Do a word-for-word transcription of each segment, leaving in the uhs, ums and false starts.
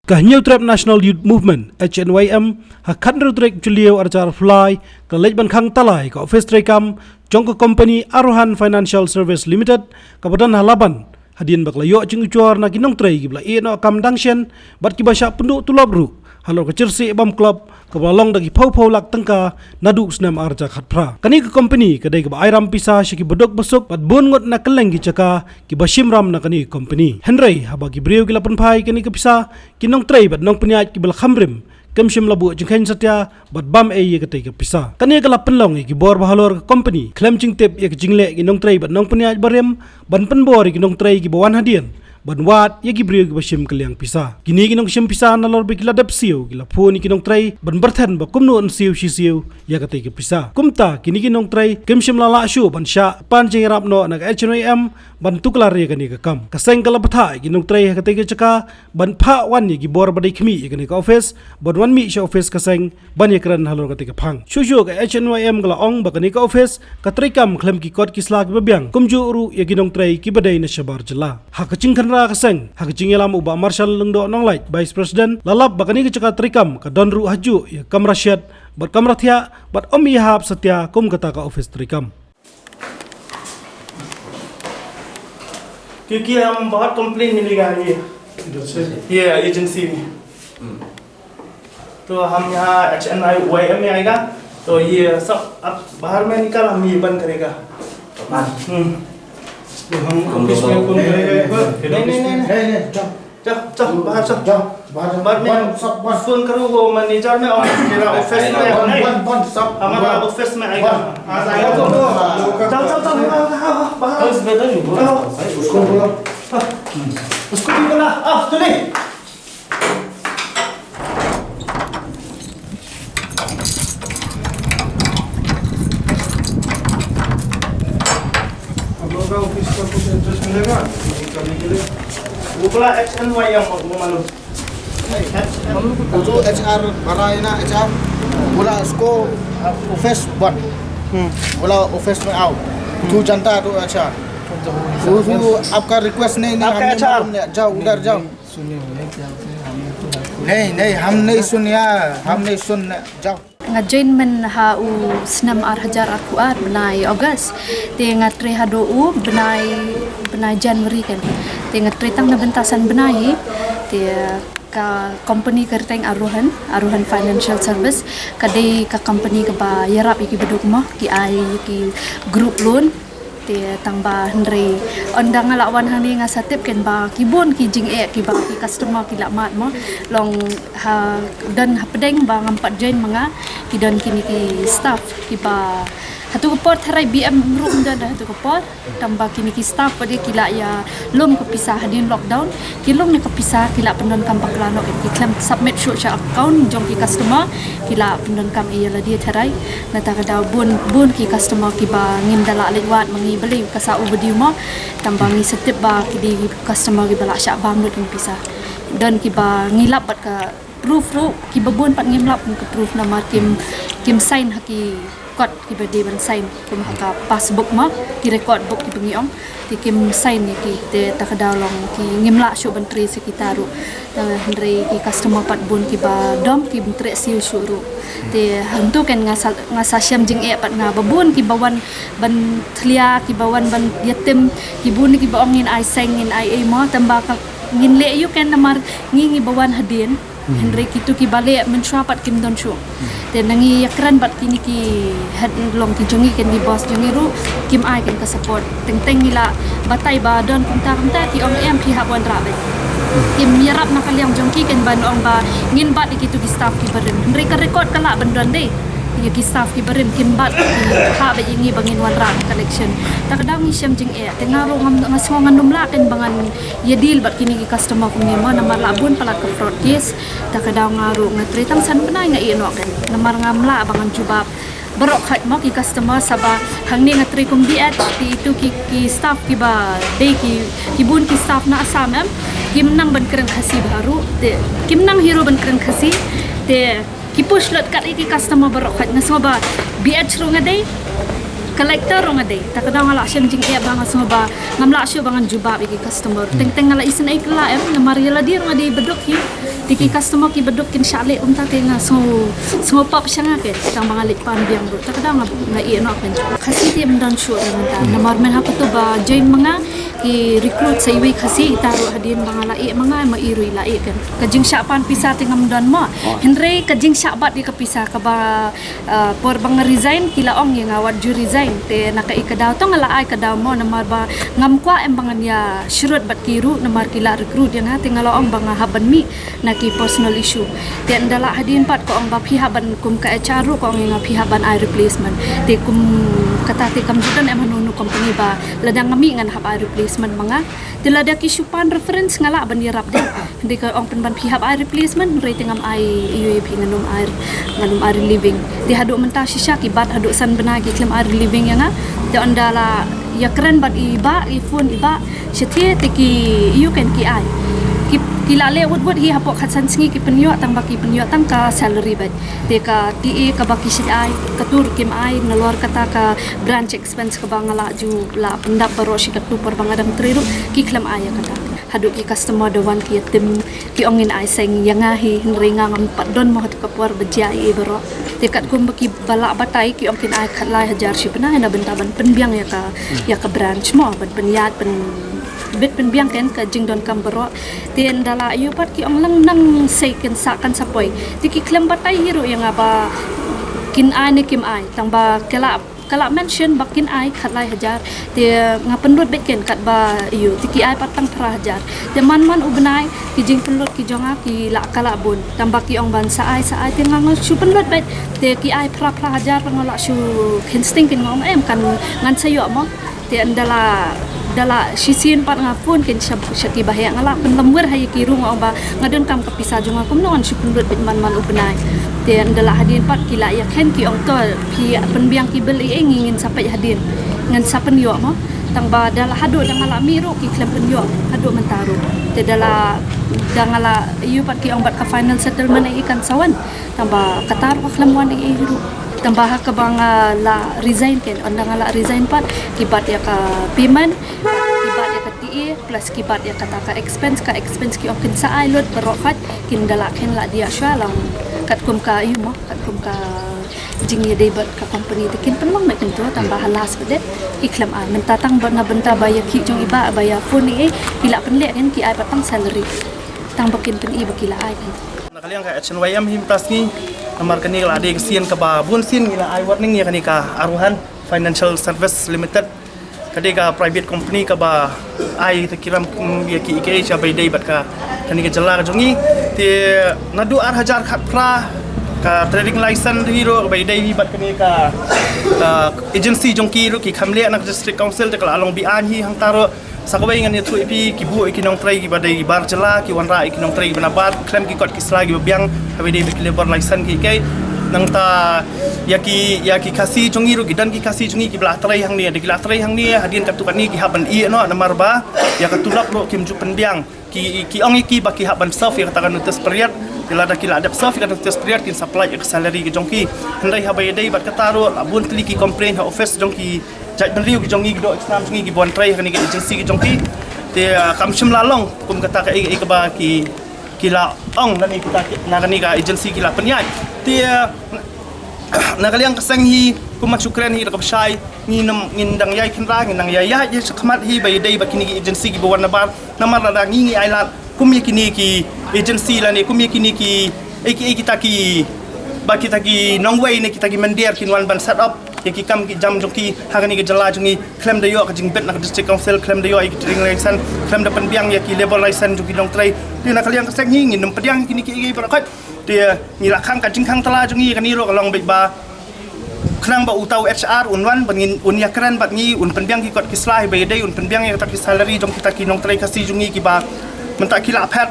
Ka Hynñiewtrep National Youth Movement, H N Y M, ha khathynriew tarik Jylliew arhajar arphew lai, ka la leit ban khang tala ïa ka ophis treikam jong ka kompani Arohan Financial Service Limited, kaba don ha Laban, hadien ba ka la ïoh jingujor na ki nongtrei kiba la ïeh noh kam dang shen, bad kiba shah pynduh tulop ruh halor ka Jersey Bam Club, kaba la long da ki phew phew lak tyngka naduh u snem arhajar khatphra. Kane ka kompani ka dei kaba ai ram pisa sha ki baduk basuk bad bun ngut na kylleng ki jaka kiba shim ram na kane ka kompani. Hynrei haba ki briew ki la pynphai kane ka pisa, ki nongtrei bad nongpynïaid kiba la kham rim kim shym la buh jingkheiñ satia bad bam ei ïa katei ka pisa. Kane ka la pynlong ïa ki bor ba halor ka kompani khlem jingtip ïa ka jingleh ki nongtrei bad nongpynïaid barim ban pynbor ïa ki nongtrei kiba wan hadien ban wad ïa ki briew kiba shim kylliang pisa. Kine ki nongshim pisa nalor ba ki la dep siew ki la phone ïa ki nongtrei ban byrthen ba kumno yn siew shi siew ïa katei ka pisa. Kumta kine ki nongtrei kim shym la lah shuh ban shah pan jingïarap noh na ka H N Y M ban tuklar ïa kane ka kam. Ka seng ka la bthah ïa ki nongtrei ha katei ka jaka ban phah wan ïa ki bor ba dei khmih ïa kane ka ophis ban wan mih sha ophis ka seng ban ïakren halor katei ka phang. Shuh shuh ka H N Y M ka la ong ba kane ka ophis ka treikam khlem ki kot ki sla kiba biang, kumjuh ruh ïa ki nongtrei kiba dei na shabar jylla. Ha ka jingkhynra ka seng, ha ka jingïalam u Bah Marshal Lyngdoh Nonglait, Vice President, la lap ba kane ka jaka treikam ka don ruh hajuh ïa ka kamra shet bad kamra thiah bad ym ïahap satia kum kata ka ophis treikam. क्योंकि हम बहुत कंप्लेन मिलेगा ये, ये एजेंसी में। तो हम यहाँ एच एन आई वाई एम में आएगा, तो ये सब आप बाहर में निकाल, हम ये बंद करेगा। हम्म। तो हम ऑफिस में फोन करेगा एक बार, हेड नहीं, ऑफिस नहीं, में। नहीं, नहीं। जाओ, जाओ, बाहर जाओ। जाओ, बाहर जाओ। बाद में बंद, सब बंद। फोन करो वो मैनेजर में और मेरा ऑफिस में बंद, नहीं। बंद, बंद, सब हमारा बंद। ऑफिस में आएगा। बंद। आज आएगा तो बंद। जाओ, जाओ, जाओ, बाहर, बाहर। उसको बोलो। हाँ। उसको भी बोला, आओ, चले। आप लोगों का ऑफिस का कुछ एड्रेस मिलेगा करने के लिए? वो बोला एच एन वाई एम, वो मालूम। वो जो एच आर भरा है ना, एच आर, बोला उसको ऑफिस बंद। बोला ऑफिस में आओ। तू जानता है तो अच्छा। वो, वो आपका रिक्वेस्ट नहीं, नहीं, आपका हमने एच आर। मालूम नहीं। जाओ, उधर जाओ। नहीं, नहीं, हम नहीं सुन यार, हम नहीं सुन, जाओ। Nga join mynha u snem ar hajar arphew ar bnai August. Te nga trei haduh u bnai, bnai January kan. Te nga trei tang na bynta san bnai hi. Te ka company ka kyrteng Arohan, Arohan Financial Service. Ka dei ka company kaba ïarap ïa ki baduk mo, ki ai ïa ki group loan. Te tang ba hynrei ynda nga la wan hangne nga sa tip kan ba ki bun ki jingeh kiba ki customer ki la mad mo. Long ha, don hapdeng ba ngam pat join ma nga, ki don kine ki staff kiba hato ka por tharai B M ruh don da hato ka por. Tang ba kine ki staff pat ki la ïa lum ka pisa hadien lockdown. Ki lum ïa ka pisa ki la pyndonkam bakla noh, ki khlem submit shuh sha account jong ki customer, ki la pyndonkam ïa lade tharai. Nangta ka daw bun, bun ki customer kiba ngim da lah leit wad ma ngi balei ka sa overdue mo. Tang ba ngi sa tip ba ki dei ki customer kiba la shah bam lut ïa ka pisa. Don kiba ngi lap bad ka proof ruh, kiba bun pat ngim lap kum ka proof namar kim, kim sign ha ki kot kiba dei ban sign, kum ha ka passbook mo, ki record book kiba ngi ong. Te kim sign ïa ki, te ta ka daw long ki ngim lah shuh ban trei sa kita ruh. Eh, hynrei ki customer pat bun kiba dom kim treh siew shuh ruh. Te hangtu kan nga sa, nga sa shem jingeh pat nga ba bun kiba wan ban thlia, kiba wan ban ïatim, ki bun kiba ong ngin ai seng, ngin ai ei mo, tang ba ka ngin leh ïa u kan namar ngi ngi ba wan hadien. Hynrei kitu kiba leh mynshuwa pat kim don shuh. Te ngi ïakren bad kine ki head long ki jong ngi, kan ki boss jong ngi ruh kim ai kan ka support. Teng teng ngi la batai ba don kumta kumta ki ong em phi hap wanrah beit. Kim ïarap na ka liang jong ki kan ban ong ba ngin bat ïa kitu ki staff kiba rim. Hynrei ka record ka lah ban don dei ïa ki staff kiba rim, kim bat, ki hap beit ïa ngi ba ngin wanrah collection. Ta ka daw ngi shem jingeh. Te nga ruh ngam, nga sngew ngan ym lah kan ba ngan ïa deal bad kine ki customer kumne mo, namar la bun palat ka fraud case. Ta ka daw nga ruh nga trei tang san bnai nga ïeh noh kan. Namar ngam lah ba ngan jubab baroh khoit mo ki customer, sa ba hangne nga trei kum B H, te itu ki, ki staff kiba dei ki, ki bun ki staff na Assam em, kim nang ban kren Khasi bha ruh, te kim nang hi ruh ban kren Khasi, te ki push lut kat ïa ki customer baroh khoit. Nga sngew ba B H ruh nga dei, Collector ruh nga dei. Ta ka daw nga lah shem jingeh ba nga sngew ba ngam lah shuh ba ngan jubab ïa ki customer. Teng teng nga lah isynei kylla em, namar ïa lade ruh nga dei ba duk hi. Te ki customer ki ba duk kin shah leh kumta te nga sngew, sngew pop sha nga ke. Tang ba nga leit pan biang ruh. Ta ka daw nga, nga ïeh noh ken. Khasi te ym don shuh ruh mynta. Namar mynha kato ba join ma nga ki recruit sa iwei Khasi, ita ruh hadien ba nga la ïeh ma nga, ma i ruh i la ïeh ken. Ka jingshah pan pisa te ngam don mo. Hynrei ka jingshah bat ïa ka pisa kaba, ah, por ba nga resign ki la ong ïa nga wat ju resign. Te na kaei ka daw to nga la ai ka daw mo, namar ba ngam kwah em ba ngan ïa shrut bad ki ruh, namar ki la recruit ïa nga, te nga la ong ba nga hap ban mih na ki personal issue. Te ynda la hadien pat ka ong ba phi hap ban, kum ka H R ruh ka ong ïa nga phi hap ban ai replacement. Te kum kata te kam ju don em hano hano company ba lada nga mih ngan hap ai replacement ma nga. Te lada ki shu pan reference nga lah ban ïarap de. Hynrei ka ong pynban phi hap ai replacement, hynrei te ngam ai ïa phi, ngan ym ai, ngan ym ai relieving. Te haduh mynta shisha ki bat haduh san bnai ki khlem ai relieving ïa nga. Te ynda la ïakren bad i bah, i phone i bah, shatei te ki ïoh ken ki ai. Ki, ki la leh wut wut hi hapoh khatsan sngi ki pynïoh, tang ba ki pynïoh tang ka salary bad. Te ka T A kaba ki shait ai, kato ruh kim ai, nalor kata ka branch expense kaba nga la ju la pyndap baroh shi katto por ba nga dang trei ruh, ki khlem ai ïa kata. Haduh ki customer da wan ki ïa tim, ki ong ngin ai seng ïa nga hi, hynrei nga ngam pat don mo haduh ka por ba jia ïa baroh. Te katkum ba ki ba lah batai ki ong kin ai khatlai hajar shi bnai na bynta ban pynbiang ïa ka, ïa ka branch mo, ban pynïaid, pyn bit pynbiang ken ka jingdonkam baroh. Te ynda la ïoh pat ki ong lang nang sei ken sa kan sa poi. Te ki khlem batai hi ruh ïa nga ba kin ai ne kim ai. Tang ba ka la, ka la mention ba kin ai khatlai hajar. Te nga pynlut beit ken katba ïoh. Te ki ai pat tang phra hajar. Te man man u bnai ki jingpynlut ki jong nga ki la ka la bun. Tang ba ki ong ban sa ai sa ai te nga nga shu pynlut beit. Te ki ai phra phra hajar pat nga la shu khin sting ken nga ong em kan ngan sa ïoh mo. Te ynda la, da la shisien pat nga phone ken sha, sha ki ba heh nga la pynlem wir ha ïa ki ruh nga ong ba nga donkam ka pisa jong nga kumno ngan shu pynlut beit man man u bnai. Te ynda la hadien pat ki la ïa khein ki ong to phi pynbiang ki bill ei ei ngi ngin sa peit hadien. Ngan sa pynïoh mo. Tang ba da la haduh da nga la mih ruh ki khlem pynïoh haduh mynta ruh. Te da la, da nga la ïoh pat ki ong bad ka final settlement ei ei kan sa wan. Tang ba kata ruh ka khlem wan ei ei ruh. Tang ba ha kaba nga la resign ken, ynda nga la resign pat, ki bat ïa ka payment, ki bat ïa ka T A, plus ki bat ïa kata ka expense, ka expense ki ong kin sa ai lut baroh pat, kin da la khein la diah shuwa lang. Katkum ka ïoh mo, katkum ka jingïadei bad ka company te kin pynlong beit kin to, tang ba ha last bad de, ki khlem ai. Mynta tang ba na bynta ba ïa ki jong i bah, ba ïa phone ei ei, ki la pynleh ken ki ai pat tang salary. Tang ba kin pyni ba ki la ai ken. Na ka liang ka H N Y M hi mynta sngi, namar kane ka la dei ka sien kaba bun sien ngi la ai warning ïa kane ka Arohan Financial Service Limited. Ka dei ka private company kaba ai ta kiram, mm, ïa ki, ïa ki sha ba ïadei bad ka, kane ka jylla ka jong ngi. Te naduh ar hajar khatphra ka trading license hi ruh ba ïadei hi bad kane ka, ka agency jong ki ruh ki kham leh na ka District Council te ka la long be-aiñ hi hangta ruh. Sa kawei ngan ïathuh ïa phi, ki buh ïa ki nongtrei kiba dei bar jylla, ki wanrah ïa ki nongtrei kiba nabar, khlem ki kot ki sla kiba biang, haba ïadei bad ki labour license ki kei. Nangta ïa ki, ïa ki Khasi jong ngi ruh, ki don ki Khasi jong ngi kiba la trei hangne, da ki la trei hangne, hadien katto katne ki hap ban ïeh noh namar ba ïa ka tulop ruh kim ju pynbiang. Ki, ki ong ïa ki ba ki hap ban serve ïa kata ka notice period. Te lada ki la dep serve ïa ka notice period kin sa pynlait ïa ka salary ka jong ki. Hynrei haba ïadei bad kata ruh la bun tylli ki complain ha office jong ki jaitbynriew ki jong ngi, ki doh exam jong ngi, ki ban trei ha kane ka agency ki jong ki. Te, ah, kam shym la long kum kata kaei kaei kaba ki, ki la ong na kane ka, na kane ka agency ki la pynïaid. Te, ah, na ka liang ka seng hi, kum ban shu kren hi da kaba shai, ngin, ngin dang ïai kynrah, ngin dang ïai ïaid ïa shakhmat hi ba ïadei bad kine ki agency kiba wan nabar. Namar lada ngi ngi ailad kum ïa kine ki agency lane kum ïa kine ki, ei ki, ei kita ki, ba kita ki nongwei ne kita ki mynder kin wan ban set up ïa ki kam ki jam jong ki ha kane ka jylla jong ngi, khlem da ïoh ka jingbit na ka District Council, khlem da ïoh ïa ki trading license, khlem da pynbiang ïa ki labour license jong ki nongtrei. Te na ka liang ka seng hi ngin ym pdiang ïa kine kiei kiei baroh khoit. Te ngi la khang, ka jingkhang tala jong ngi kane ruh ka long beit ba khnang ba uta u H R un wan ban ngin, un ïakren bad ngi, un pynbiang ki kot ki sla hi ba ïadei, un pynbiang ïa kita ki salary jong kita ki nongtrei Khasi jong ngi kiba mynta ki la phet,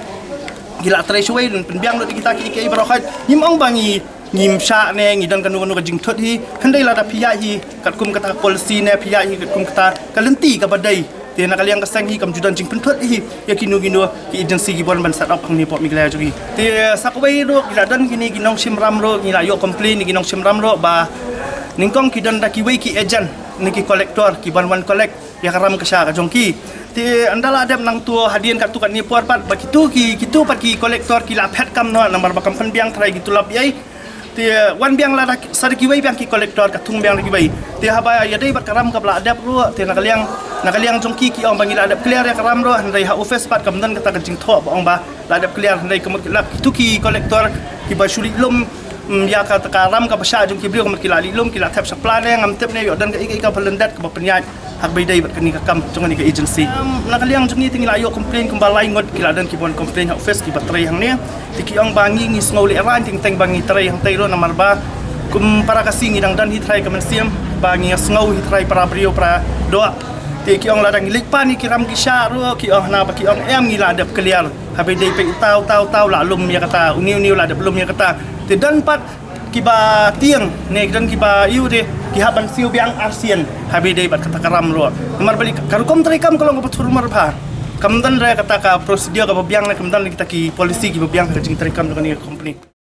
ki la trei shawei, un pynbiang lut ïa kita kiei kiei baroh khoit. Ngim ong ba ngi, ngim shah ne ngi don kano kano ka jingthut hi. Hynrei lada phi ïaid hi katkum kata ka policy ne phi ïaid hi katkum kata ka lynti kaba dei, te na ka liang ka seng hi kam ju don jingpynthut hi ïa kino kino ki agency kiba wan ban set up hangne hapoh Meghalaya jong ngi. Te sa kawei ruh ki la don kine ki nongshim ram ruh, ngi la ïoh complain ki nongshim ram ruh ba nyngkong ki don da kiwei ki agent ne ki collector ki ban wan collect ïa ka ram ka sha ka jong ki. Te ynda la dep nangto hadien katto katne por pat ba kito ki, kito pat ki collector ki la phet kam noh namar ba kam pynbiang trai ki tulop ei. Te wan biang la da sa da kiwei biang ki collector, ka thung biang da kiwei. Te haba ïadei bad ka ram kaba la dep ruh, te na ka liang, na ka liang jong ki ki ong ba ngi la dep clear ïa ka ram ruh, hynrei ha office pat kam don kata ka jingthoh ba ong ba la dep clear, hynrei ka mut la kito ki collector kiba shu leit lum, mm, ïa kata ka ram kaba shah jong ki briew, ka mut ki la leit lum, ki la thep shapla ne ngam tip ne ïoh don kaei kaei kaba lyndet kaba pynïaid ha kaba ïadei bad kane ka kam jong kane ka agency. Um, na ka liang jong ngi te ngi la ïoh complain kumba lai ngut ki la don kiba wan complain ha office kiba trei hangne. Te ki ong ba ngi, ngi sngew lehraiñ, teng teng ba ngi trei hangtei ruh namar ba kum para Khasi ngi dang don hi trai ka mynsiem ba ngi sngew hi trai para briew para doh. Te ki ong lada ngi leit pan ïa ki ram ki shah ruh, ki ong, hana ba ki ong em ngi la dep clear. Haba ïadei peit uta uta uta u la lum ïa kata, une une u la dep lum ïa kata. Te don pat kiba tieng ne don kiba ïoh de, ki hap ban siew biang arsien haba ïadei bad kata ka ram ruh. Namar balei ka rukom treikam ka long kaba thurmar bha. Kam don re kata ka procedure kaba biang ne kam don re kita ki policy kiba biang ha ka jingtreikam jong kane ka company.